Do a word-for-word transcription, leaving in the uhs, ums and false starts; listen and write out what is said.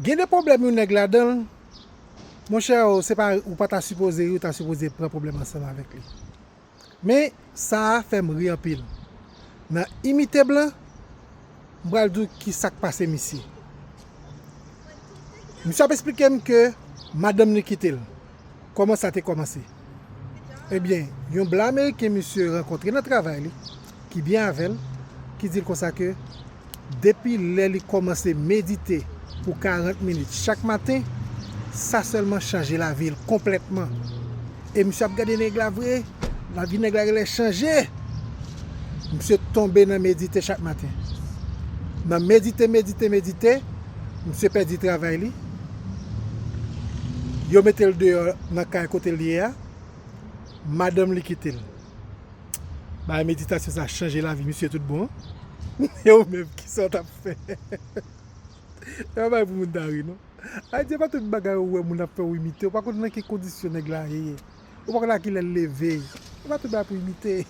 Gen de pwoblèm yon nèg ladan l, monchè, ou, se pa, ou pa ta sipoze ri, ou ta sipoze pran pwoblèm ansanm avèk li. Men, sa a fè m ri anpil. Nan imite blan, m pral di w ki sa k pase misye. Misye ap esplike m ke madanm li kite l. Kòman sa te kòmanse? Ebyen, yon blan ameriken misye rankontre nan travay li, ki byen avè l, ki di l konsa ke depi lè li kòmanse medite pou karant minit chak maten, sa sèlman chanje lavi l konplètman. E misye ap gade nèg la vre, lavi nèg la genlè chanje. Misye tonbe nan medite chak maten. Nan medite, medite, medite, misye pèdi travay li. Yo mete l deyò nan kay kote l ye a. Madanm li kite l. Bay meditasyon sa chanje lavi misye tout bon. E ou menm, kisa w t ap fè? E pa bagay pou moun ta ri, non. Ayiti, e pa tout bagay ou wè moun ap fè ou imite. Ou pa konn nan ki kondisyon nèg la ye. Ou pa konn a kilè l leve. E pa tout bagay pou imite.